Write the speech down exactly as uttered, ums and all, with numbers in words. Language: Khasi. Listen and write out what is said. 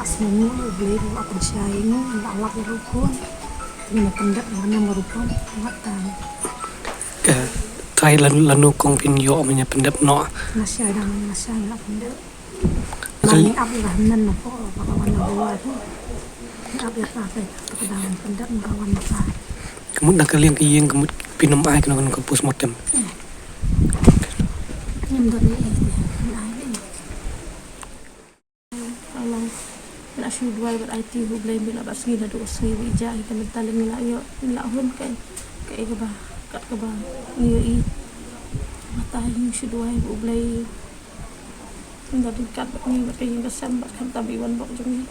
la sngew ngi ïa U Blei ruh la pynshai ïa ngi, la lap ïa u khun. Ngin ïa pyndep ïa u nam ruh khun, ngat tam. Ka trai lan lanu kong phin ïoh mynne pyndep noh. Nga shai dang nga shai la pyndep. Ka Ngi ap ïa ka hynmen na pdeng ba ka wan na Goa tu. Ngi ap ïa ka, ka, ka dang pyndep na ka wan na ka. Ka mut na ka liang ka ïing ka mut phin ym ai kano kano ka postmortem. Ngim don ei ei te. Ngim ai ei. Ka long ngi la shu duwai bad aiti ha U Blei mynta bad sngi naduh sngi ba ïa ka mynta lem ngi la ïoh ngi la hun ka, kaei kaba, kat kaba ngi ïohi. Mynta ngi shu duwai ba U Blei un da ryngkat bad ngi bad ka ïing ka sem bad khamtam i wanbok jong ngi.